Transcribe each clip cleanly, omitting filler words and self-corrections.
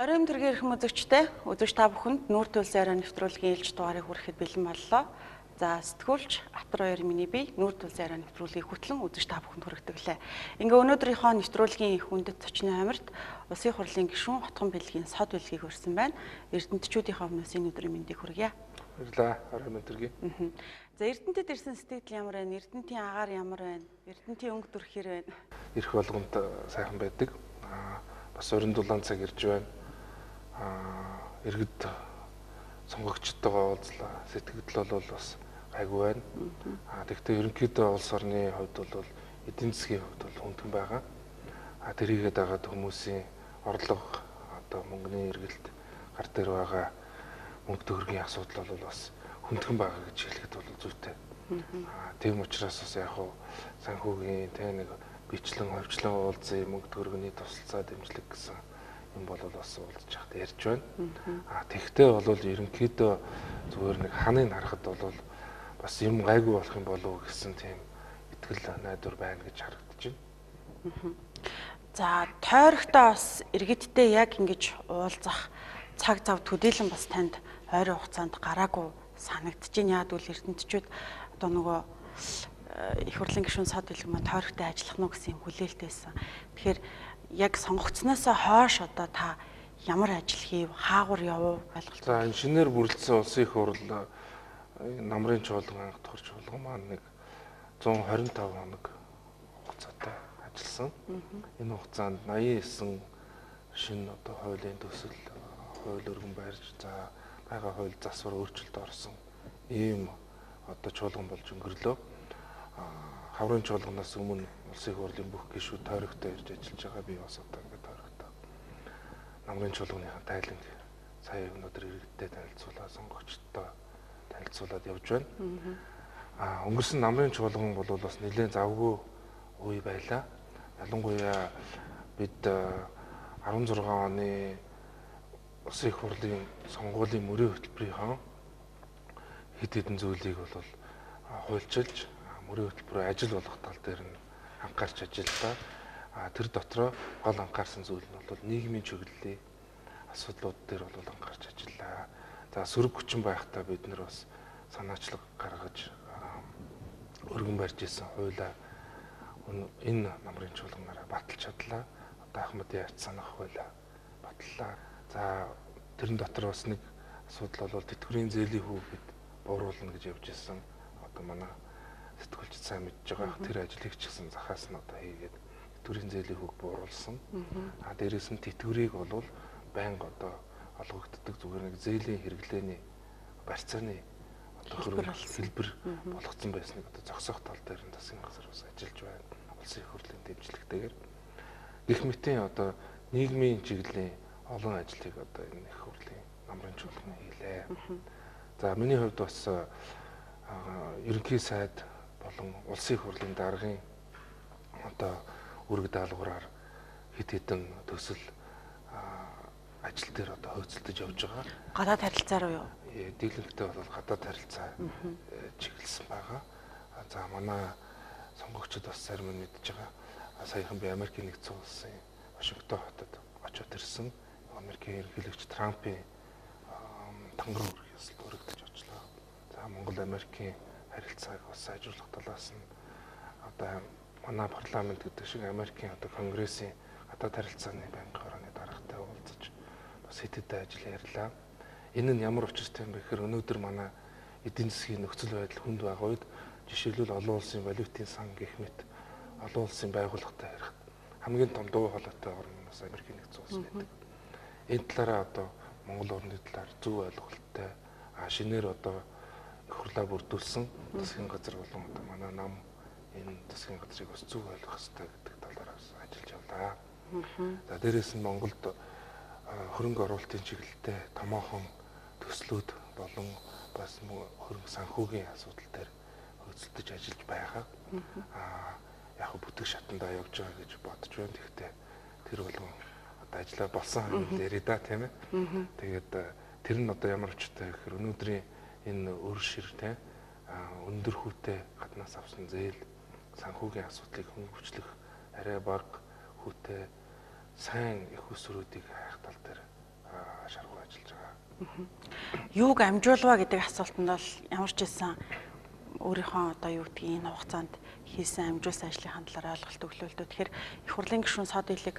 Оройн төргийн эрхэм үзэгчтэй, үзэгч та бүхэнд нүүр төлсөн орой нэвтрүүлгийн ээлж дугаарыг хүрэхэд бэлэн боллоо. За, сэтгүүлч Атар хоёр миний бие нүүр төлсөн орой нэвтрүүлгийг хөтлөн үзэгч та бүхэнд хүргэдэг лээ. Ингээ өнөөдрийнхөө нэвтрүүлгийн хүндэт зочны амирт Улсын хурлын гишүүн Хотхон бэлгийн сод бэлгийг өрсөн байна. Эрдэнэтчүүдийнхээ өмнөөс энэ өдрийн мэндийг хүргье. Баярлалаа. Оройн төргийн. За, Эрдэнэтэд ирсэн сэтгэл ямар байна? Эрдэнэтийн агаар ямар байна? Эрдэнэтийн өнгө төрх хэр байна? Ирэх болгонд сайхан байдаг. Бас оройн дулаан цаг ирж байна. Иргэд сонгогчдтойгоо уулзлаа. Сэтгэгдэл бол бас гайгүй байна. Тэгэхдээ ерөнхийдөө улс орны хувьд бол эдийн засгийн хувьд бол хүндхэн байгаа. Тэрийгээ дагаад хүмүүсийн орлого, одоо мөнгөний эргэлт гар дээр байгаа мөнгө төгрөгийн асуудал бол бас хүндхэн байгаа гэж хэлэхэд бол зүйтэй. Тийм учраас бас яг хуу санхүүгийн тэ нэг бичлэн хувьчлан уулзъя, мөнгө төгрөгний тусалцаа дэмжлэг гэсэн юм бол бас уулзж яхад ярьж байна. Тэгвэл бол ерөнхийдөө зүгээр нэг ханыг харахад бол бас юм гайгүй болох юм болов уу гэсэн тийм итгэл найдвар байна гэж харагдаж байна. За, тойрогтой бас иргэдтэй яг ингэж уулзах цаг зав төдийлөн бас танд ойрын хугацаанд гараагүй санагдаж байна. Яг үл эрдэнэтчүүд одоо нөгөө их хурлын гишүүн сод бэлэг маань тойрогтой ажиллах нь гэсэн юм хүлээлт байсан. Тэгэхээр яг сонгогдсноосоо хойш одоо та ямар ажил хийв, хаагур явв ойлголт. За, энэ шинээр бүрэлдсэн улсын их хурл намрын чуулган, анх дахь чуулган маань нэг 125 хоног хугацаатай ажилласан. Энэ хугацаанд 89 шинэ одоо хуулийн төсөл, хууль өргөн барьж, за байгаа хууль засвар өөрчлөлт орсон ийм одоо чуулган болж өнгөрлөө. Хаврын чуулганаас өмнө Улсын их хурлын бүх гишүүд тойрогтой ирж ажиллаж байгаа. Би бас одоо ингээд тойрогтой намрын чуулганыхаа тайланг сая өнөөдөр иргэдтэй танилцуулаад, сонгогчдтой танилцуулаад явж байна. Өнгөрсөн намрын чуулган бол бас нэлээд завгүй үе байлаа. Ялангуяа бид 16 оны Улсын их хурлын сонгуулийн мөрийн хөтөлбөрийнхөө хэд хэдэн зүйлийг бол хуульчилж мөрийн хөтөлбөрөөр ажил болгох тал дээр нь анхаарч ажиллалаа. Тэр дотроо гол анхаарсан зүйл нь бол нийгмийн чиглэлийн асуудлууд дээр бол анхаарч ажиллаа. За, сөрөг хүчин байхдаа бид нар бас санаачлаг гаргаж өргөн барьж исэн хуулиа энэ намрын чуулганаараа баталж чадлаа. Одоо Ахмадын ач санах хуулиа баталлаа. За, тэрэн дотор бас нэг асуудал бол тэтгэврийн зээлийн хүү бид бууруулна гэж явж исэн. Одоо манай сэтгүүлчид сайн мэдж байгаа. Тэр ажлыг ч гэсэн захаас нь одоо хийгээд тэтгэврийн зээлийн хүүг бууруулсан. Дээрээс нь тэтгэврийг бол байнга одоо олгогддог зүгээр нэг зээлийн хэрэглээний барьцааны одоо хэлбэр болгоцсон байсныг одоо зогсоох тал дээр нь засгийн газар бас ажиллаж байна. Улсын их хурлын дэмжлэгтэйгээр гэх мэтийн одоо нийгмийн чиглэлийн олон ажлыг одоо энэ их хурлын намрын чуулган хийлээ. За, миний хувьд бас ерөнхий сайд болон улсын их хурлын даргын одоо үүрэг даалгавраар хэд хэдэн төсөл ажил дээр одоо хөөцөлдөж явж байгаа. Гадаад харилцаа руу юу? Дийлэнхтэй бол гадаад харилцаа чиглэсэн байгаа. За, манай сонгогчид бас зарим нь мэдж байгаа. Саяхан би Америкийн нэгдсэн улсын Вашингтон хотод очиод ирсэн. Америкийн ерөнхийлөгч Трампын тангар өргөх ёслолд өргөдөж очлоо. За, Монгол Америкийн харилцааг бас сайжруулах талаас нь одоо манай парламент гэдэг шиг Америкийн одоо Конгрессийн гадаад харилцааны байнгын хорооны даргатай уулзаж бас хэд хэдэн ажил ярьлаа. Энэ нь ямар учиртай юм бэ гэхээр өнөөдөр манай эдийн засгийн нөхцөл байдал хүнд байгаа үед жишээлбэл олон улсын валютын сан гэх мэт олон улсын байгууллагатай ярихад хамгийн том дуу хоолойтой орн нь бас Америкийн нэгдсэн улс байдаг. Энэ талаараа одоо Монгол орны талаар зөв ойлголттой шинээр одоо их хурлаа бүрдүүлсэн засгийн газар болон одоо манай нам энэ засгийн газрыг бас зөв ойлгох ёстой гэдэг талаар бас ажиллаж явлаа. За, дээрээс нь Монголд хөрөнгө оруулалтын чиглэлтэй томоохон төслүүд болон бас хөрөнгө санхүүгийн асуудал дээр хөөцөлдөж ажиллаж байгаа. Яг бүтэг шатандаа явж байгаа гэж бодож байна. Тэгэхдээ тэр болгон одоо ажиллаа болсон юм дээр да, тийм ээ. Тэгээд тэр нь одоо ямар учиртай гэхээр өнөөдрийн энэ өр шир те өндөр хүүтэй гаднаас авсан зээл санхүүгийн асуудлыг хөнгөвчлөх арай бага хүүтэй сайн их усруудыг хайх тал дээр ажиллаж байгаа. Юуг амжуулваа гэдэг асуултанд бол ямар ч байсан өөрийнхөө одоо юу гэдгийг энэ хугацаанд хийсэн амжуулсан ажлын талаар ойлголт өглөө л дөө. Тэгэхээр их хурлын гишүүн Содийлэг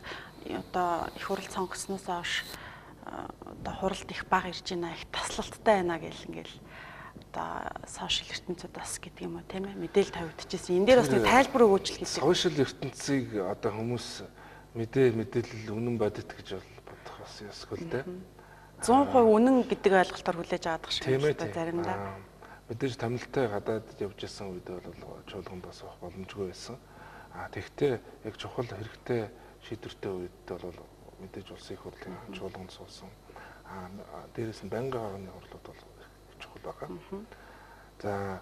одоо их хурал сонгогдсноос хойш одоо хуралд их бага ирж байна, их таслалттай байна гэл ингээл одоо сошиал ертөнцид бас гэдэг юм уу тийм ээ мэдээлэл тавигдчихсэн. Энэ дээр бас нэг тайлбар өгөөч л гэдэг. Сошиал ертөнцийг одоо хүмүүс мэдээлэл үнэн бодит гэж бол бодох бас ёсгүй л дээ. 100% үнэн гэдэг ойлголтоор хүлээж авах шиг л дээ заримдаа. Мэдээж томилтой гадаад явж исэн үед бол чуулганд бас явах боломжгүй байсан. А тэгтээ яг чухал хэрэгтэй шийдвэртэй үед бол мэдээж улсын их хурлын чуулганд суусан. А дээрээс нь байнгын хорооны хурлууд бол чухал байгаа. За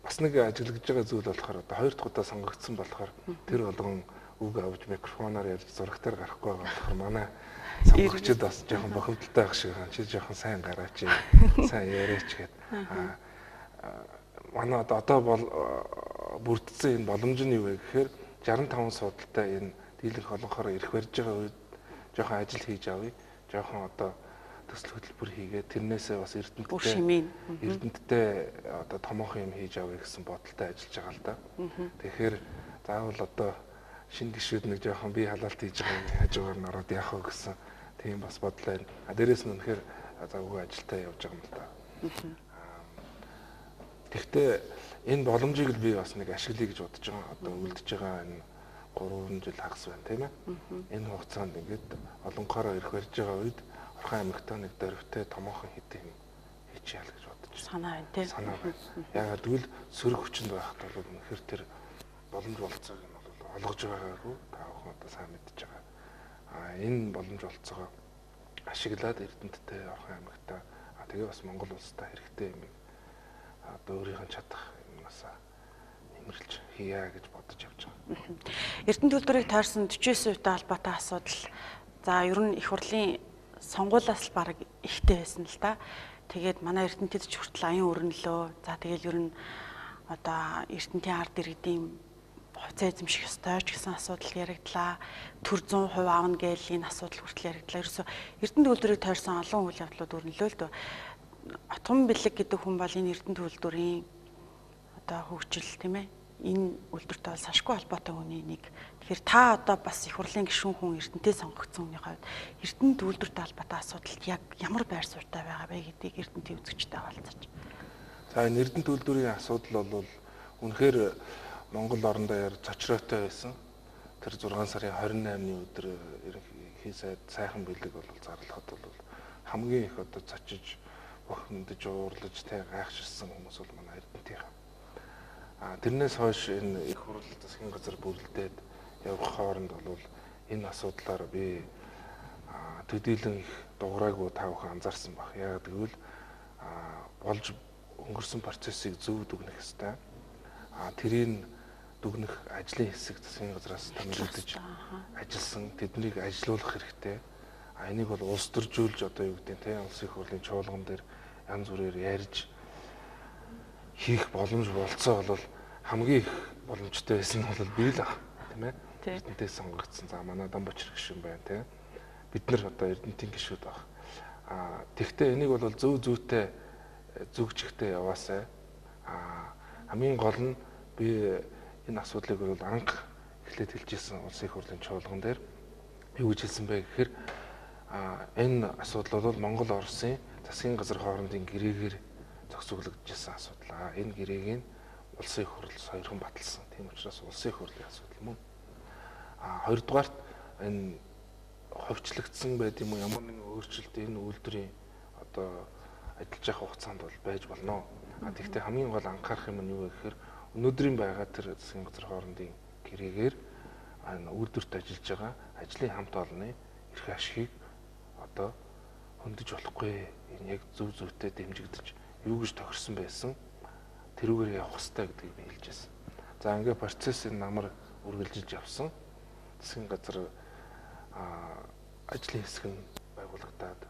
бас нэг ажиглагдж байгаа зүйл болохоор одоо хоёр дахь удаа сонгогдсон болохоор тэр болгон үг авч микрофоноор ярьж зурагтаар гарахгүй байгаа болохоор манай сонгогчид бас жоохон бохимдолтой байх шиг байна. Чи жоохон сайн гараач, сайн яриач гэд. Манай одоо бол бүрдсэн энэ боломж нь юу вэ гэхээр 65 судалтай энэ дийлэнх олонхоор эрх барьж байгаа үед жоохон ажил хийж авъя. Жоохон одоо төсөл хөтөлбөр хийгээд тэрнээсээ бас эрдэнттэй одоо томоохон юм хийж авъя гэсэн бодолтой ажиллаж байгаа л да. Тэгэхээр заавал одоо шинэ гишүүд нэг жоохон бие халаалт хийж байгаа юм хажуугаар нь ороод яах вэ гэсэн тийм бас бодол байна. А дээрээс нь үнэхээр завгүй ажилтаа явж байгаа юм л да. Тэгэхдээ энэ боломжийг л би бас нэг ашиглая гэж бодож байгаа. Одоо үлдэж байгаа энэ 3 жил хагас байна тийм ээ. Энэ хугацаанд ингээд олонхоороо ирэх барьж байгаа үед Орхон аймагтаа нэг дөрвтэй томоохон хэдэн юм хийчихье л гэж бодож байна. Санаа байна тийм. Санаа байна. Яагаад гэвэл сөрөг хүчинд байхад бол үнэхээр тэр боломж болцоог нь бол олгож байгаагүй та бүхэн одоо сайн мэдж байгаа. А энэ боломж болцоогоо ашиглаад Эрдэнэттэй Орхон аймагтаа тэгээ бас Монгол улстай хэрэгтэй юм одоо өөрийнх нь чадах юмнасаа нэмэрлж хийя гэж бодож явж байгаа. Эрдэнэт төлбөрийг тойрсон 49% та холбоотой асуудал за ер нь их хурлын сонгуулиас л баг ихтэй байсан л та. Тэгээд манай Эрдэнэтэд ч хүртэл аян өрнөлөө. За тэгэл ер нь одоо Эрдэнэтийн ард иргэдийн хувьцаа эзэмших ёстой ч гэсэн асуудал яригдлаа. Төр 100% аавна гээл энэ асуудал хүртэл яригдлаа. Ерөөсө Эрдэнэт төлбөрийг тойрсон олон үйл явдлууд өрнөлөө л дөө. Отгон бэлэг гэдэг хүн бол энэ Эрдэнэт төлбөрийн одоо хөгжил тийм ээ энэ үйлдвэртэй бол сашгүй холбоотой хүний нэг. Тэгэхээр та одоо бас их хурлын гишүүн хүн Эрдэнэтэй сонгогдсон хүний хувьд Эрдэнэт үйлдвэртэй холбоотой асуудалд яг ямар байр суурьтай байгаа вэ гэдгийг Эрдэнэтийн үзэгчтэй хаваалцаж. За энэ Эрдэнэт үйлдвэрийн асуудал бол үнэхээр Монгол орондоо яар цочроотой байсан. Тэр 6 сарын 28-ны өдөр ерөнхий сайд сайхан бэлэг бол зарлахад бол хамгийн их одоо цочиж бохимдож уурлаж тэ гайхширсан хүмүүс бол манай Эрдэнэтийн. А тэрнээс хойш энэ их хурл засгийн газар бүрэлдээд явах хооронд бол энэ асуудлаар би төдийлөн их дуграагүй та бүхэн анзаарсан баг. Яг гэвэл болж өнгөрсөн процессыг зөв дүгнэх ёстой. А тэрийг дүгнэх ажлын хэсэг засгийн газраас томилогдож ажилласан. Тэднийг ажилуулах хэрэгтэй. А энийг бол улс төржүүлж одоо юу гэдэг нь те улсын их хурлын чуулган дээр янз бүрээр ярьж хийх боломж болцоо бол хамгийн их боломжтой байсан нь бол би л ах тийм ээ. Эрдэнэтээс сонгогдсон. За манай Дамбачир гишүүн байна тийм. Бид нар одоо Эрдэнэтийн гишүүд баг. А тэгвэл энийг бол зөв зүйтэй зүг чигтээ яваасай. А хамгийн гол нь би энэ асуудлыг бол анх эхлээд хэлж ирсэн улсын их хурлын чуулган дээр юу гэж хэлсэн бэ гэхээр энэ асуудал бол Монгол Оросын засгийн газар хоорондын гэрээгээр зохицуулагдчихсан асуудал. Энэ гэрээг нь улсын их хурл сойрхон баталсан. Тийм учраас улсын их хурлын асуудал мөн. А хоёрдугаарт энэ ховчлогдсон байд юм уу ямар нэгэн өөрчлөлт энэ үйлдвэрийн одоо ажиллаж явах хугацаанд бол байж болно. А тэгвэл хамгийн гол анхаарах юм нь юу вэ гэхээр өнөөдрийн байгаа тэр засгийн газар хоорондын гэрээгээр энэ үйлдвэрт ажиллаж байгаа ажлын хамт олонны эрх ашигыг одоо хөндөж болохгүй. Энэ яг зөв зөвтэй дэмжигдэж юу гэж тохирсон байсан тэрүүгээр явах хэрэгтэй гэдгийг би хэлж байсан. За ингээ процессын намар үргэлжилж явсан. Засгийн газар ажлын хэсэг нь байгуулагдаад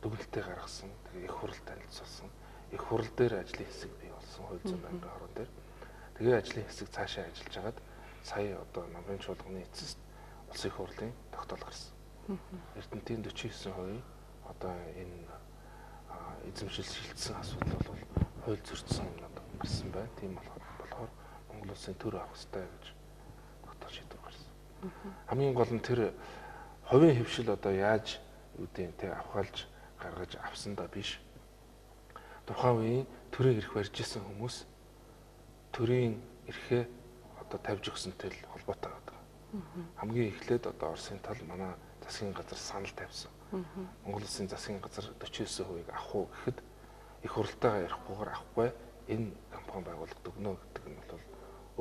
дүгнэлтээ гаргасан. Тэгээ их хурал танилцуулсан. Их хурал дээр ажлын хэсэг бий болсон хууль зүйн байнгын хорон дээр. Тэгээ ажлын хэсэг цаашаа ажиллаж хагаад сая одоо намрын чуулганы эцэст улсын их хурлын тогтоол гарсан. Эрдэнтийн 49% одоо энэ эзэмшил шилжсэн асуудал бол хууль зөрчсөн юмнууд гарсан байна. Тийм болохоор Монгол улсын төр авах ёстой гэж тогтоол шийдвэр гарсан. Хамгийн гол нь тэр хувийн хэвшил одоо яаж юу гэдэг те авахалж гаргаж авсан да биш. Тухайн үеийн төрийн эрх барьж исэн хүмүүс төрийн эрхээ одоо тавьж өгсөнтэй л холбоотой байдаг. Хамгийн эхлээд одоо Оросын тал манай засгийн газар санал тавьсан. Монгол улсын засгийн газар 49%-ийг авах уу гэхэд их хурлтайгаа ярихгүйгээр авахгүй энэ компани байгууллагад өгнө гэдэг нь бол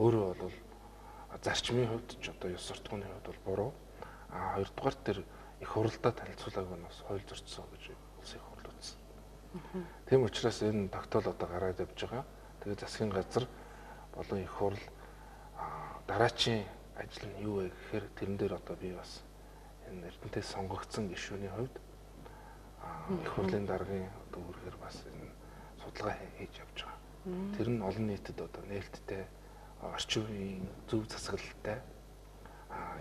өөрөө бол зарчмын хувьд ч одоо ёс суртахууны хувьд бол буруу. А хоёрдугаар тэр их хуралдаа танилцуулаагүй нь бас хууль зөрчсөн гэж улсын их хурл үзсэн. Тийм учраас энэ тогтоол одоо гараад явж байгаа. Тэгээ засгийн газар болон их хурл дараачийн ажил нь юу вэ гэхээр тэрэн дээр одоо би бас энэ Эрдэнтээс сонгогдсон гишүүний хувьд их хурлын даргын одоо үүргээр бас энэ судалгаа хийж явж байгаа. Тэр нь олон нийтэд одоо нээлттэй, орчин үеийн зөв засаглалтай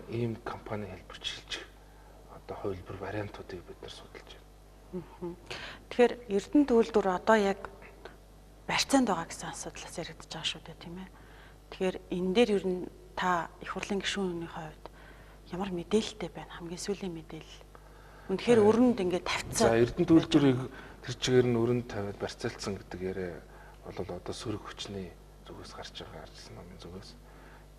ийм компани хэлбэрт шилжих одоо хувилбар вариантуудыг бид нар судалж байна. Тэгэхээр Эрдэнэт үйлдвэр одоо яг барьцаанд байгаа гэсэн асуудлаас яригдж байгаа шүү дээ, тийм ээ. Тэгэхээр энэ дээр ер нь та их хурлын гишүүний хувьд ямар мэдээлэлтэй байна? Хамгийн сүүлийн мэдээлэл. Үнэхээр өрөнд ингээд тавьцсан. За Эрдэнэт үйлдвэрийг тэр чигээр нь өрөнд тавиад барьцаалцсан гэдэг яриа бол одоо сөрөг хүчний зүгээс гарч байгаа арчилсан номын зүгээс.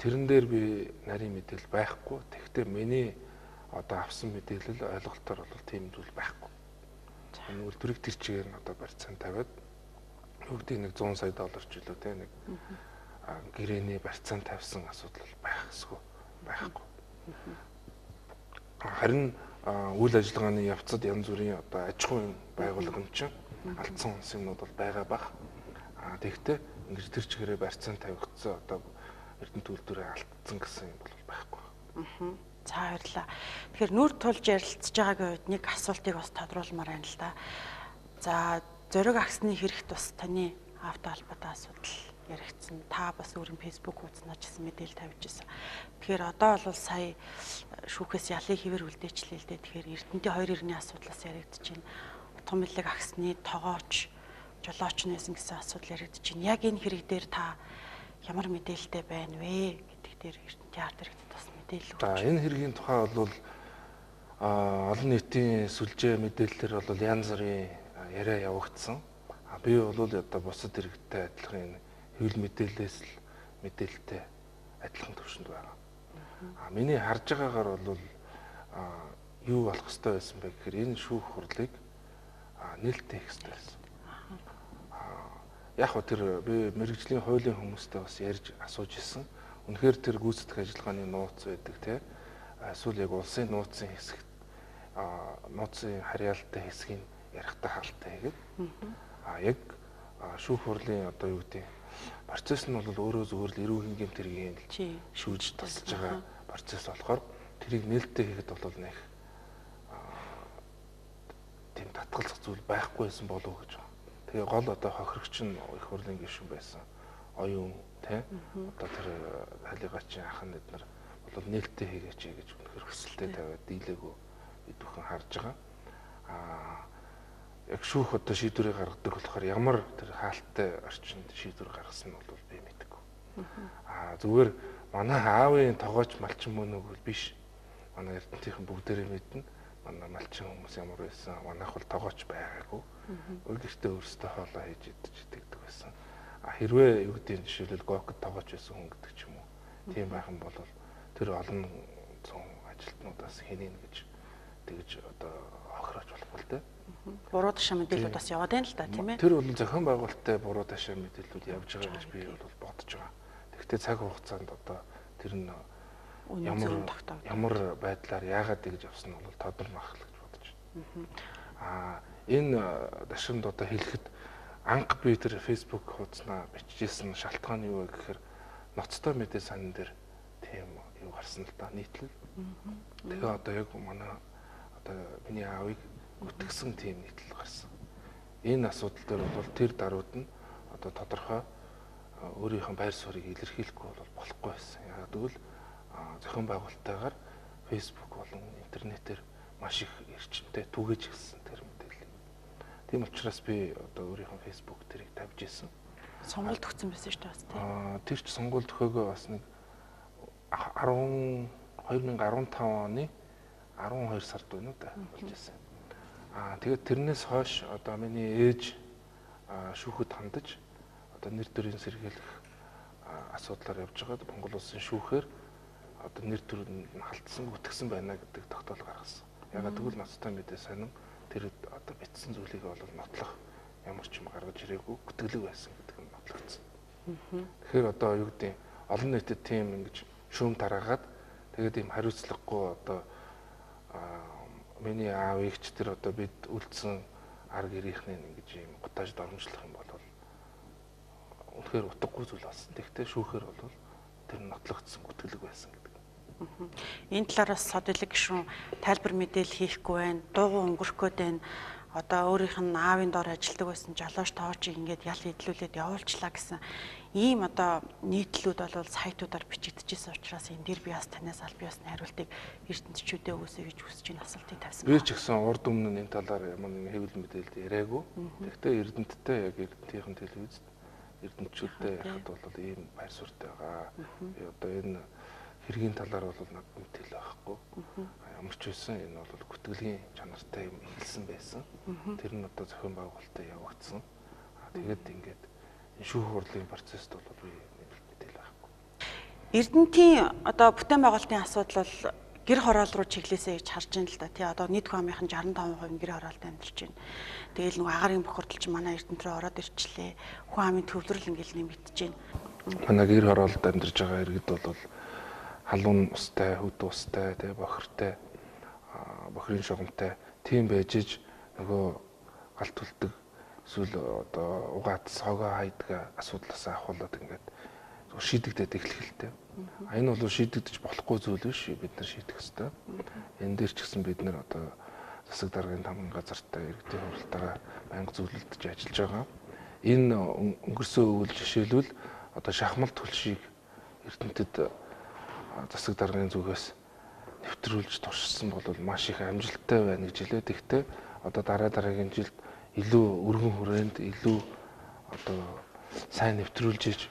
Тэрэн дээр би нарийн мэдээлэл байхгүй. Тэгэхдээ миний одоо авсан мэдээлэл ойлголтоор бол тийм зүйл байхгүй. Энэ үйлдвэрийг тэр чигээр нь одоо барьцаан тавиад бүгдийг нэг 100 сая доллар ч үлээ те нэг гэрээний барьцаан тавьсан асуудал байх эсгүй байхгүй. Харин үйл ажиллагааны явцад янз бүрийн одоо аж ахуйн байгууллага юм чинь алдсан үнс юмнууд бол байгаа бах. Тэгэхдээ ингэж тэр чигээрээ барьцаан тавигдсан одоо Эрдэнэт үйлдвэрээ алдсан гэсэн юм бол байхгүй. За баярлалаа. Тэгэхээр нүр тулж ярилцж байгаагийн үед нэг асуултыг бас тодруулмаар байна л да. За зориг агсны хэрэгт бас таны аавтай холбоотой асуудал яригдсан. Та бас өөрийн Facebook хуудаснаа ч гэсэн мэдээлэл тавьж ирсэн. Тэгэхээр одоо бол сая шүүхээс ялын хэвээр үлдээчлээ л дээ. Тэгэхээр Эрдэнэтийн хоёр иргэний асуудлаас яригдж байна. Утган бэлэг агсны тогооч, жолооч нь байсан гэсэн асуудал яригдж байна. Яг энэ хэрэг дээр та ямар мэдээлэлтэй байна вэ гэдэг дээр Эрдэнэтийн ард иргэдэд бас мэдээлэл өгч. За энэ хэргийн тухай бол олон нийтийн сүлжээ мэдээллээр бол янз бүрийн яриа явагдсан. Би бол одоо бусад иргэдтэй адилхан энэ хэвлэл мэдээлэлээс л мэдээлэлтэй адилхан төвшөнд байгаа. Миний харж байгаагаар бол юу болох ёстой байсан бэ гэхээр энэ шүүх хурлыг нээлттэй хийх ёстой байсан. Яг хөө тэр би мэрэгжлийн хуулийн хүмүүстэй бас ярьж асууж ирсэн. Үнэхээр тэр гүйцэтгэх ажиллагааны нууц байдаг те. Эсвэл яг улсын нууцын хэсэгт нууцын харьяалтай хэсгийг ярихтай хаалтай хийгээд. Яг шүүх хурлын одоо юу гэдэг процесс нь бол өөрөө зүгээр л эрүүгийн гэмт хэргийн шүүж тасалж байгаа процесс болохоор тэрийг нээлттэй хийхэд бол нэг тийм татгалзах зүйл байхгүй байсан болов уу гэж байна. Тэгээ гол одоо хохирогч нь их хурлын гишүүн байсан. Оюун те одоо тэр халигачин ах нь эднэр бол нээлттэй хийгээч гэж үнэхээр хүсэлтэд тавиад дийлээгүү бид бүхэн харж байгаа. Яг шүүх одоо шийдвэрийг гаргадаг болохоор ямар тэр хаалттай орчинд шийдвэр гаргасан нь бол би мэдэхгүй. Зүгээр манай аавын тогооч малчин мөнөг бол биш. Манай Эрдэнэтийнхэн бүгдээрээ мэднэ. Манай малчин хүмүүс ямар байсан, манайх бол тогооч байгаагүй. Гэртээ өөрсдөө хоолоо хийж идэж идэгдэг байсан. Хэрвээ юу гэдэг нь жишээлбэл гокд тогооч байсан хүн гэдэг ч юм уу. Тийм байх юм бол тэр олон зуун ажилтнуудаас хинэн гэж тэгж одоо хохирооч болохгүй л дээ. Буруу ташаа мэдээлэлүүд бас яваад байна л да, тийм ээ. Тэр бол зохион байгуулалттай буруу ташаа мэдээллүүд явж байгаа гэж би бол бодож байгаа. Тэгэхдээ цаг хугацаанд одоо тэр нь ямар байдлаар яагаад тэгж явсан нь бол тодорхой л гэж бодож байна. Энэ дашрамд одоо хэлэхэд анх би тэр Facebook хуудаснаа бичижсэн шалтгаан юу вэ гэхээр ноцтой мэдээ сан дээр тийм юу гарсан л да, нийтлэл. Тэгээ одоо яг манай одоо миний аавыг гүтгсэн тийм нийтлэл гарсан. Энэ асуудал дээр бол тэр даруйд нь одоо тодорхой өөрийнхөө байр суурийг илэрхийлэхгүй бол болохгүй байсан. Яг гэвэл зохион байгуулалттайгаар Facebook болон интернетээр маш их эрчимтэй түгээж эхэлсэн тэр мэдээллийг. Тийм учраас би одоо өөрийнхөө Facebook тэрийг тавьж исэн. Сонгуульд өгсөн байсан шүү дээ бас тийм. Тэр ч сонгуульд өгөөгөө бас нэг 2015 оны 12 сард байна уу да болж исэн. Тэгээд тэрнээс хойш одоо миний ээж шүүхэд хандаж одоо нэр төрийн сэргийлэх асуудлаар явж байгаад Монгол улсын шүүхээр одоо нэр төр нь халтсан, гүтгсэн байна гэдэг тогтоол гаргасан. Ягаад гэвэл ноцтой мэдээ сонин тэр одоо бичсэн зүйлийг бол нотлох ямар ч юм гаргаж ирээгүй гүтгэлэг байсан гэдэг нь нотлогдсон. Тэгэхээр одоо юу гэдэг олон нийтэд тийм ингэж шүүм тараагаад тэгээд ийм хариуцлагагүй одоо миний аав эгч тэр одоо бид үлдсэн ар гэрийнхний ингэж ийм гутааж доромжлох юм бол үнэхээр утгагүй зүйл болсон. Тэгэхдээ шүүхээр бол тэр нотлогдсон гүтгэлэг байсан гэдэг. Энэ талаар бас содилэг гишүүн тайлбар мэдээлэл хийхгүй байна. Дуугу өнгөрөх гээд байна. Одоо өөрийнх нь аавын дор ажилладаг байсан жолооч тоочийг ингээд ял хэдлүүлээд явуулчлаа гэсэн ийм одоо нийтлүүд бол сайтуудаар бичигдчихсэн учраас энэ дэр би бас танаас аль биесны хариултыг эрдэнэтчүүдээ өгөөсэй гэж хүсэж энэ асуултыг тавьсан. Би ч гэсэн урд өмнө нь энэ талаар ямар нэгэн хэвлэл мэдээлэлд яриаггүй. Тэгэхдээ эрдэнэттэй яг эрдэнтийн телевизэд эрдэнэтчүүдтэй ярихад бол ийм байр суурьтай байгаа. Би одоо энэ хэргийн талаар бол надад мэдээлэл байхгүй. Ямар ч байсан энэ бол гүтгэлгийн чанартай юм хэлсэн байсан. Тэр нь одоо зохион байгуулалтаа явагдсан. Тэгээд ингээд энэ шүүх хурлын процесст бол би мэдээлэл байхгүй. Эрдэнтийн одоо бүтээн байгуулалтын асуудал бол гэр хороол руу чиглээсэй гэж харж байна л да. Тий одоо нийт хүн амынх нь 65% гэр хороолд амьдарч байна. Тэгээл нөгөө агарын бохирдол чинь манай Эрдэнэт рүү ороод ирчлээ. Хүн амын төвлөрөл ингээл нэмэгдэж байна. Манай гэр хороолд амьдарч байгаа иргэд бол халуун устай, хөд устай, тэ бохиртой, бохирын шугамтай тийм байж иж нөгөө галт түлдэг эсвэл одоо угаат согоо хайдаг асуудлаас ахуулаад ингээд зөв шийдэгдээд эхлэх хэлтэй. Энэ бол шийдэгдэж болохгүй зүйл биш, бид нар шийдэх ёстой. Энэ дээр ч гэсэн бид нар одоо засаг даргын тамган газартай иргэдийн хуралтайгаа байнга зөвлөлдөж ажиллаж байгаа. Энэ өнгөрсөн өвөл жишээлбэл одоо шахмал түлшийг Эрдэнэтэд засаг даргын зүгээс нэвтрүүлж туршсан бол маш их амжилттай байна гэж хэлээ. Тэгэхдээ одоо дараа дараагийн жилд илүү өргөн хүрээнд илүү одоо сайн нэвтрүүлж иж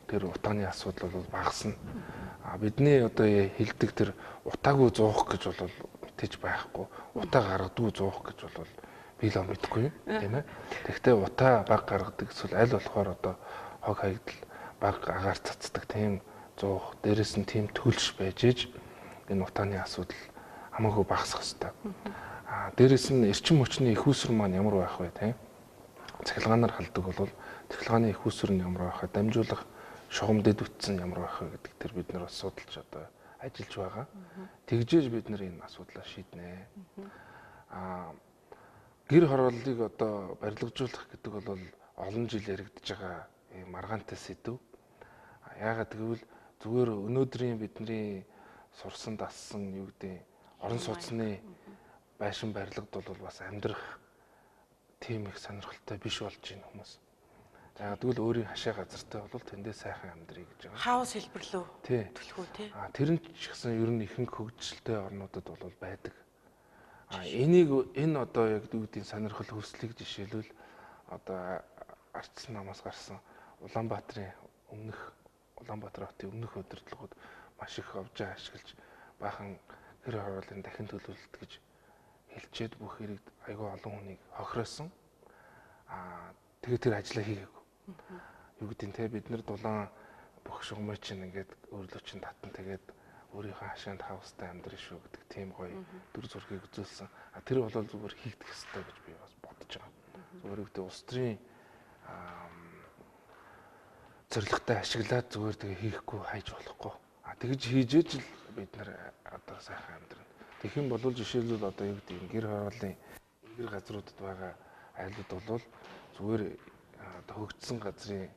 тэр утааны асуудал бол багасна. Бидний одоо хэлдэг тэр утаагүй зуух гэж бол мэдээж байхгүй. Утаа гаргадгүй зуух гэж бол би л мэдэхгүй юм, тийм ээ. Тэгэхдээ утаа баг гаргадаг эсвэл аль болохоор одоо хог хаягдал баг агаар цацдаг тийм зуух, дээрэс нь тийм төлш байж иж энэ утааны асуудал хамаагүй багасах хэвээр. Дээрэс нь эрчим хүчний их усүр маань ямар байх вэ, тийм? Цахилгаанаар халдаг бол цахилгааны их усүр нь ямар байх вэ? Дамжуулах шугам дэд үтсэн ямар байх вэ гэдэг тэр бид нар бас судалж одоо ажиллаж байгаа. Тэгжээж бид нар энэ асуудлаа шийднэ. Гэр хорооллыг одоо барилгажуулах гэдэг бол олон жил яригдж байгаа ийм маргаантай сэдв. Яагаад гэвэл зүгээр өнөөдрийн бидний сурсан дассан юу гэдэг орон сууцны байшин барилгад бол бас амьдрах тийм их сонирхолтой биш болж байна хүмүүс. Яг тэгвэл өөрийн хашаа газартай бол тэндээ сайхан амьдрий гэж байгаа. Хаус хэлбэрлөө төлхөө тий. Тэр нь ч гэсэн ер нь ихэнх хөгжилтэй орнуудад бол байдаг. Энийг энэ одоо яг үүдийн сонирхол хүслийг жишээлбэл одоо ардсан намаас гарсан Улаанбаатарын өмнөх Улаанбаатар хотын өмнөх удирдлагууд маш их овжаа ашиглаж баахан гэр хорооллын дахин төлөвлөлт гэж хэлчихэд бүх хэрэг айгүй олон хүнийг хохироосон. Тэгээд тэр ажлаа хийгээгүй. Юу гэдэг нь те бид нар дулаан бүх шугамыг чинь ингээд өөрлөө чинь татан тэгээд өөрийнхөө хашаанд хаустай амьдрын шүү гэдэг тийм гоё дүр зургийг үзүүлсэн. Тэр бол зүгээр хийгдэх ёстой гэж би бас бодож байгаа. Зүгээр гэдэг улс төрийн зорилготой ашиглаад зүгээр тэгээ хийхгүй хайж болохгүй. Тэгж хийж ээж л бид нар одоо сайхан амьдрна. Тэгэх юм бол жишээлбэл одоо юу гэдэг гэр хорооллын гэр газруудад байгаа айлууд бол зүгээр одоо хөгжсөн газрын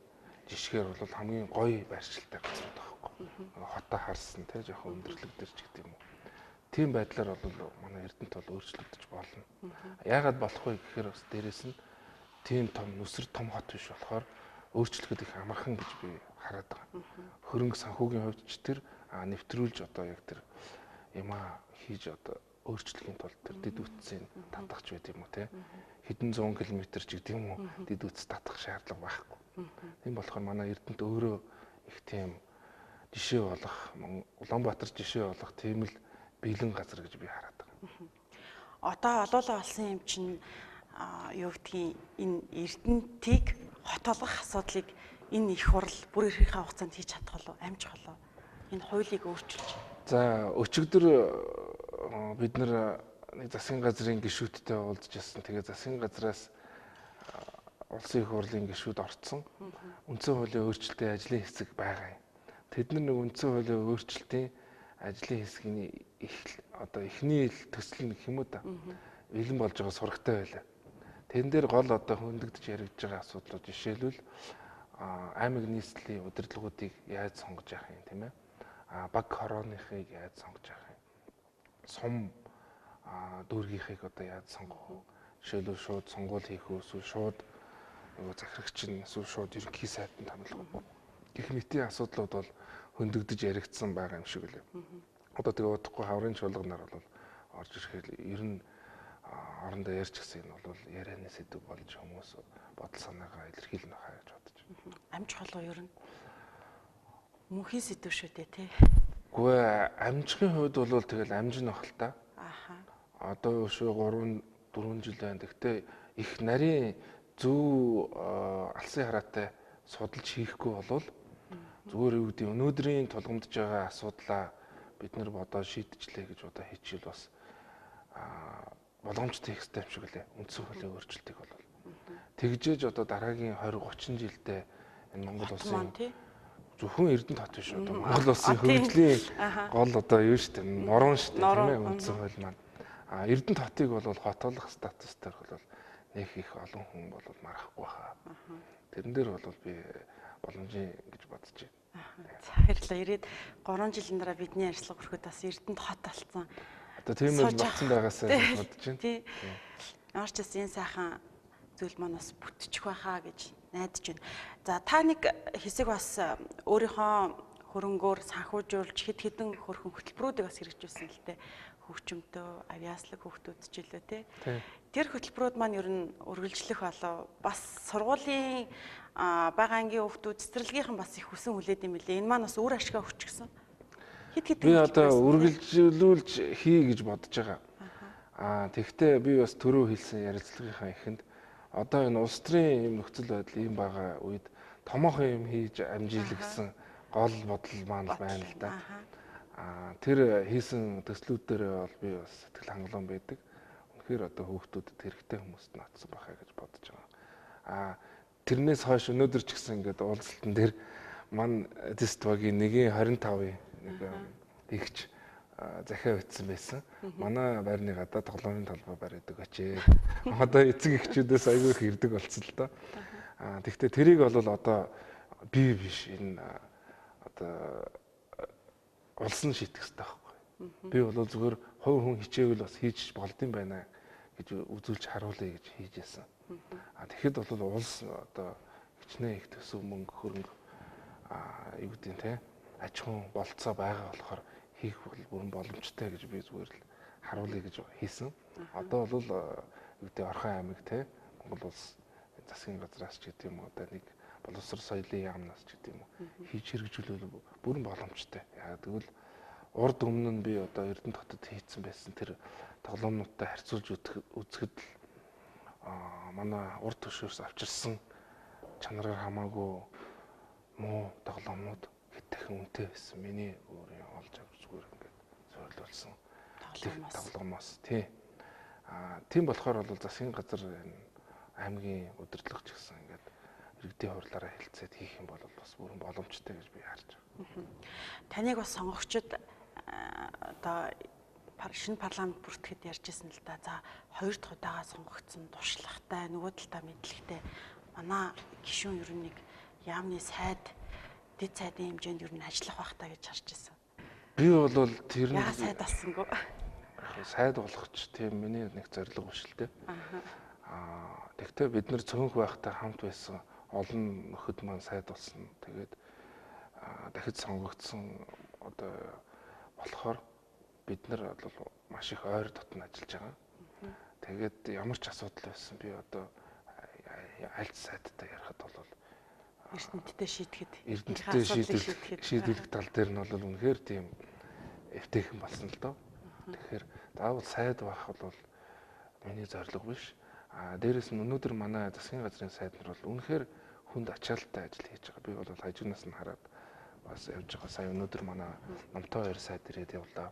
жишгээр бол хамгийн гоё байршилтай газрууд байхгүй. Хотоо харсан те жоохон өндөрлөг дээр ч гэдэг юм уу. Тийм байдлаар бол манай Эрдэнэт бол өөрчлөгдөж болно. Яагаад болох вэ гэхээр бас дээрэс нь тийм том нүсэр том хот биш болохоор өөрчлөхөд их амархан гэж би хараад байгаа. Хөрөнгө санхүүгийн хувьд ч тэр нэвтрүүлж одоо яг тэр юмаа хийж одоо өөрчлөхийн тулд тэр дэд үтсийг татах ч байд юм уу те хэдэн зуун километр ч гэдэг юм уу дэд үтс татах шаардлага байхгүй. Тийм болохоор манай Эрдэнэт өөрөө их тийм жишээ болох, Улаанбаатар жишээ болох тийм л бэлэн газар гэж би хараад байгаа. Одоо олоолаа болсон юм чинь юу гэдгийг энэ Эрдэнэтийг хот болгох асуудлыг энэ их хурал бүр эрхийнхээ хугацаанд хийж чадах болов, амжих болов? Энэ хуулийг өөрчилж. За өчигдөр бид нар нэг засгийн газрын гишүүдтэй уулзж ирсэн. Тэгээ засгийн газраас улсын их хурлын гишүүд орцсон. Үндсэн хуулийн өөрчлөлтийн ажлын хэсэг байгаа юм. Тэд нар нэг үндсэн хуулийн өөрчлөлтийн ажлын хэсгийн их одоо эхний төсөл нь гэх юм уу да. Бэлэн болж байгаа сурагтай байлаа. Тэн дээр гол одоо хөндөгдөж яригдж байгаа асуудлууд жишээлбэл аймаг нийслэлийн удирдлагуудыг яаж сонгож явах юм тийм ээ. Баг хорооныхыг яаж сонгож явах юм. Сум дүүргийнхийг одоо яаж сонгох вэ? Жишээлбэл шууд сонгуул хийх үү, эсвэл шууд нөгөө захирагч нь эсвэл шууд ерөнхий сайд нь томилох уу? Гэх мэтийн асуудлууд бол хөндөгдөж яригдсан байгаа юм шиг үлээ. Одоо тэгээ удахгүй хаврын чуулганаар бол орж ирэхээр ер нь орондоо ярьж гисэн энэ бол ярианы сэдв болж хүмүүс бодол санаагаа илэрхийлнэ хаа гэж бодож байна. Амжих болов ер нь мөнхийн сэдв шүү дээ тий. Үгүй ээ, амжихын хувьд бол тэгэл амжина бах л та. Аха. Одоо өшөө 3 4 жил байна. Гэхдээ их нарийн зөв алсын хараатай судалж хийхгүй болвол зүгээр юу гэдэг өнөөдрийн тулгамдж байгаа асуудлаа бид нар бодоо шийдчихлээ гэж одоо хийчихвэл бас боломжтой их хэрэгтэй юм шиг лээ. Үндсэн хуулийн өөрчлөлтийг бол тэгжээж одоо дараагийн 20 30 жилдээ энэ Монгол улсын зөвхөн Эрдэнэт хот биш одоо Монгол улсын хөгжлийн гол одоо юу шүү дээ нуруун шүү дээ тийм ээ үндсэн хууль маань. А Эрдэнэт хотыг бол хотоолох статус дээр бол нэг их олон хүн бол марахгүй хаа. Тэрэн дээр бол би боломжийн гэж бодож байна. За баярлалаа. Ирээд 3 жилийн дараа бидний ярьцлага өрхөд бас Эрдэнэт хот болсон. Одоо тийм л болсон байгаасаа гэж бодож байна. Тий. Ямар ч гэсэн энэ сайхан зүйл маань бас бүтчих байхаа гэж найдаж байна. За та нэг хэсэг бас өөрийнхөө хөрөнгөөр санхүүжүүлж хэд хэдэн хөрхөн хөтөлбөрүүдийг бас хэрэгжүүлсэн л дээ. Хөгжмөнтөө, авиаслаг хүүхдүүд ч илүү тий. Тэр хөтөлбөрүүд маань ер нь үргэлжлэх болов. Бас сургуулийн бага ангийн хүүхдүүд цэцэрлэгийнхэн бас их хүсэн хүлээд юм билээ. Энэ маань бас үр ашгаа өгчихсөн. Хэд хэдэн би одоо үргэлжлүүлж хий гэж бодож байгаа. Аа тэгвэл би бас түрүү хэлсэн ярилцлагынхаа эхэнд одоо энэ улс төрийн юм нөхцөл байдал ийм байгаа үед томоохон юм хийж амжилт гэсэн гол бодол маань байна л да. Аа тэр хийсэн төслүүд дээр бол би бас сэтгэл хангалуун байдаг. Үнэхээр одоо хүүхдүүдэд хэрэгтэй хүмүүст ноцсон байхаа гэж бодож байгаа. Аа тэрнээс хойш өнөөдөр ч гэсэн ингээд уулзалтан дээр ман тест багийн 1.25-ын нэг ихч захиа бичсэн байсан. Манай байрны гадаа тоглоомын талбай бариад өгөөч ээ. Одоо эцэг эхчүүдээс айгүй их ирдэг болсон л доо. Аа тэгвэл тэрийг бол одоо би биш энэ одоо улс нь шийдэх хэрэгтэй байхгүй. Би бол зүгээр хувь хүн хичээвэл бас хийж болдсон байна гэж үзүүлж харуулъя гэж хийж ясан. А тэгэхэд бол улс одоо хичнээн их төсөв мөнгө хөрөнгө юу гэдэг нь те аж ахуйн болцоо байгаа болохоор хийх бол бүрэн боломжтой гэж би зүгээр л харуулъя гэж хийсэн. Одоо бол юу гэдэг Орхон аймаг те Монгол улс засгийн газраас ч гэдэг юм уу одоо нэг боловсрол соёлын яамнаас ч гэдэг юм уу хийж хэрэгжүүлвэл бүрэн боломжтой. Яг тэгвэл урд өмнө нь би одоо Эрдэнэт хотод хийцэн байсан тэр тоглоомнуудтай харьцуулж үзэхэд л манай урд түвшөөс авчирсан чанараар хамаагүй муу тоглоомнууд хэд дахин үнэтэй байсан. Миний өөрийн олж авч зүгээр ингээд суйрлуулсан тоглоомоос тий. Тийм болохоор бол засгийн газар энэ аймгийн удирдлага ч гэсэн ингээд иргэдийн хурлаараа хэлцээд хийх юм бол бас бүрэн боломжтой гэж би харж байгаа. Таныг бас сонгогчид одоо шинэ парламент бүртгэхэд ярьж ирсэн л да. За хоёр дахь удаага сонгогдсон туршлагатай, нөгөө талдаа мэдлэгтэй манай гишүүн ер нь нэг яамны сайд, дэд сайдын хэмжээнд ер нь ажиллах байх та гэж харж ирсэн. Би бол тэр нь яа сайд болсонгүй. Сайд болох ч тийм миний нэг зорилго биш л дээ. Тэгтээ бид нар цөөнх байхдаа хамт байсан олон нөхөд маань сайд болсон. Тэгээд дахиж сонгогдсон одоо болохоор бид нар бол маш их ойр дотн ажиллаж байгаа. Тэгээд ямар ч асуудал байсан би одоо аль сайдтай ярихад бол эрдэнттэй шийдэхэд эрдэнттэй шийдвэрлэх тал дээр нь бол үнэхээр тийм эвтэйхэн болсон л доо. Тэгэхээр заавал сайд байх бол миний зорилго биш. А дээрэс нь өнөөдөр манай засгийн газрын сайд нар бол үнэхээр хүнд ачаалттай ажил хийж байгаа. Би бол хажуунаас нь хараад бас явж байгаа. Сая өнөөдөр манай Номтой хоёр сайд ирээд явлаа.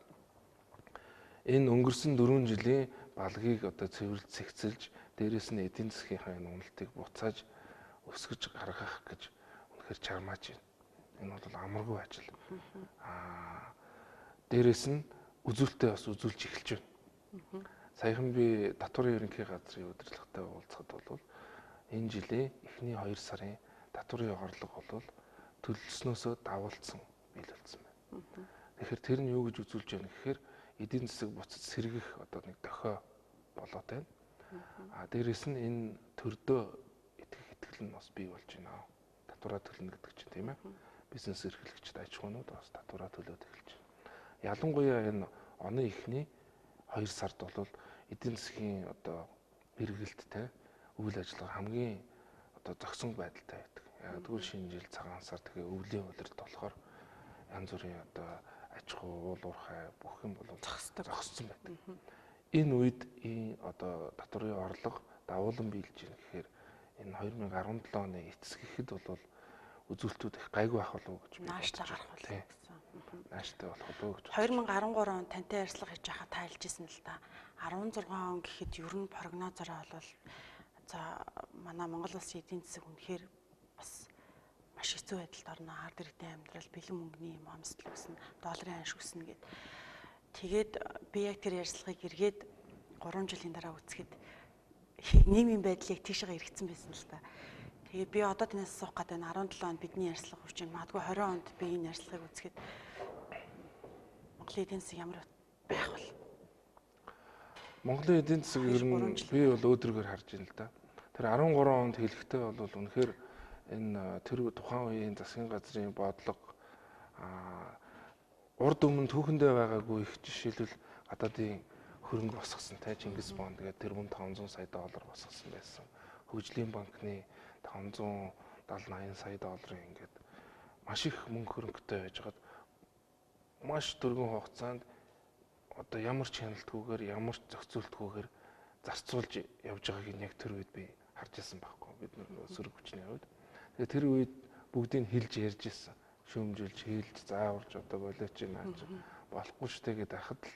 Энэ өнгөрсөн 4 жилийн балгийг одоо цэвэрлж цэгцэлж дээрэс нь эдийн засгийнхаа энэ уналтыг буцааж өсгөж гаргах гэж үнэхээр чармааж байна. Энэ бол амаргүй ажил. Аа дээрэс нь үзүүлэлтээ бас үзүүлж эхэлж байна. Саяхан би татварын ерөнхий газрын удирдлагатай уулзахад бол энэ жилийн эхний 2 сарын татварын орлого бол төлөлснөөсөө давуулсан биелүүлсэн байна. Тэгэхээр тэр нь юу гэж үзүүлж байна гэхээр эдийн засаг буцаж сэргэх одоо нэг дохио болоод байна. А дээрэс нь энэ төрдөө итгэх итгэл нь бас бий болж байна. Татвараа төлнө гэдэг чинь тийм ээ. Бизнес эрхлэгчид аж ахуйнууд бас татвараа төлөөд эхэлж байна. Ялангуяа энэ оны эхний 2 сард бол эдийн засгийн одоо эргэлттэй үйл ажиллагаа хамгийн одоо зогсон байдалтай байдаг. Яг тэгвэл шинэ жил цагаан сар тэгээ өвлийн улиралд болохоор янз бүрийн одоо аж ахуй, уул уурхай бүх юм бол зогссон байдаг. Энэ үед энэ одоо татварын орлого давуулан биелж байна гэхээр энэ 2017 оны эцэс гэхэд бол үзүүлэлтүүд их гайгүй байх болов уу гэж би нааштай гарах болов гэсэн. Нааштай болох болов гэж. 2013 он тантай ярьцлага хийж байхад та хэлжсэн л да. 16 он гэхэд ер нь прогнозороо бол за манай Монгол улсын эдийн засаг үнэхээр бас маш хэцүү байдалд орно. Ард иргэдийн амьдрал бэлэн мөнгөний юм хомсдол өснө, долларын ханш өснө гэд. Тэгээд би яг тэр ярьцлагыг эргээд 3 жилийн дараа үзэхэд нийгмийн байдлыг тийшээ эргэцсэн байсан л та. Тэгээ би одоо танаас асуух гэдэг нь 17 онд бидний ярьцлага хүрч байна. Магадгүй 20 онд би энэ ярьцлагыг үзэхэд Монголын эдийн засаг ямар байх вэ? Монголын эдийн засаг ер нь би бол өөдрөгөр харж байна л да. Тэр 13 онд хэлэхдээ бол үнэхээр энэ тэр тухайн үеийн засгийн газрын бодлого урд өмнө түүхэндээ байгаагүй их жишээлбэл гадаадын хөрөнгө босгосон те Чингис бонд гэдэг 1500 сая доллар босгосон байсан. Хөгжлийн банкны 570 80 сая долларын ингээд маш их мөнгө хөрөнгөтэй байжгаад маш дөрвөн хугацаанд одоо ямар ч хяналтгүйгээр ямар ч зохицуултгүйгээр зарцуулж явж байгааг нь яг тэр үед би харж байсан байхгүй. Бид нар сөрөг хүчний хувьд. Тэгээ тэр үед бүгдийг хэлж ярьж ирсэн. Шүүмжилж хэлж зааварж одоо болооч наач болохгүй штэ гэдээ хахад л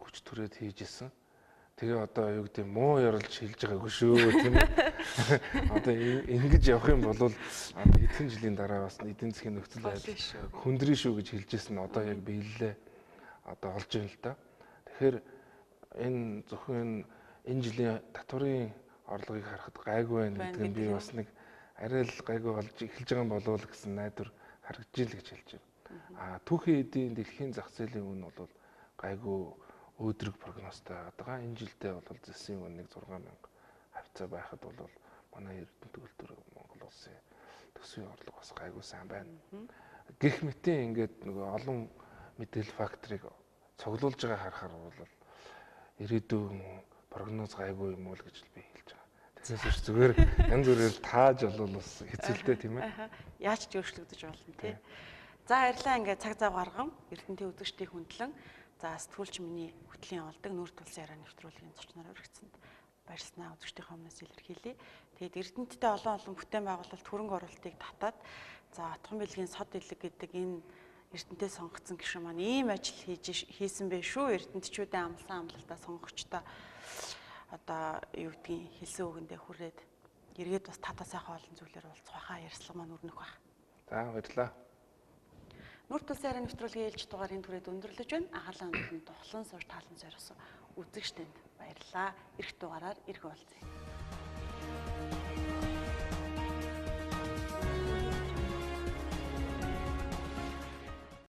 хүч түрээд хийж исэн. Тэгээ одоо юу гэдэг муу яралж хэлж байгаагүй шүү тийм ээ. Одоо ингэж явах юм бол эдхэн жилийн дараа бас эдийн засгийн нөхцөл байдал хүндрэн шүү гэж хэлж ирсэн. Одоо яг биелэлээ одоо олж байна л да. Тэгэхээр энэ зөвхөн энэ жилийн татварын орлогыг харахад гайгүй байна гэдэг нь би бас нэг арай л гайгүй болж эхэлж байгаа юм болов уу гэсэн найдвар харагдаж ил гэж хэлж байна. А түүхийн эдийн дэлхийн зах зээлийн үн бол гайгүй өөдрөг прогнозтой байгаа. Энэ жилдээ бол зэсийн үн нэг 6000 хавцаа байхад бол манай Эрдэнэт төгөлдөр Монгол улсын төсвийн орлого бас гайгүй сайн байна. Гэх мэтийн ингээд нөгөө олон мэдээлэл факторыг цуглуулж байгаа харахаар бол ирээдүйн прогноз гайгүй юм уу л гэж би хэлж байгаа. Тэгсээс биш зүгээр янз бүрээр тааж болвол бас хэцүү л дээ тийм ээ. Яаж ч өөрчлөгдөж болно тий. За баярлалаа, ингээд цаг зав гарган Эрдэнэтийн үзэгчдийг хүндлэн за сэтгүүлч миний хөтлийн олдог нүүр тулсын яриа нэвтрүүлгийн зочноор өргөцсөнд баярлалаа, үзэгчдийнхээ өмнөөс илэрхийлье. Тэгээд Эрдэнэттэй олон олон бүтээн байгуулалт хөрөнгө оруулалтыг татаад за Отгон бэлгийн сод илэг гэдэг энэ Эрдэнэтэй сонгогдсон гишүүн маань ийм ажил хийсэн бэ шүү. Эрдэнэтчүүдийн амлсан амлалтаа сонгогчдоо одоо юу гэдгийг хэлсэн үгэндээ хүрээд эргээд бас татаа сайхан олон зүйлээр уулзах байхаа, ярьцлага маань өрнөх байх. За баярлалаа. Нүүр тулсын яриа нэвтрүүлгийн ээлж дугаар энэ түрээд өндөрлөж байна. Анхаарлаа хандуулан тухлан сууж таалан зориосон үзэгч танд баярлалаа. Ирэх дугаараар ирэх уулзъя.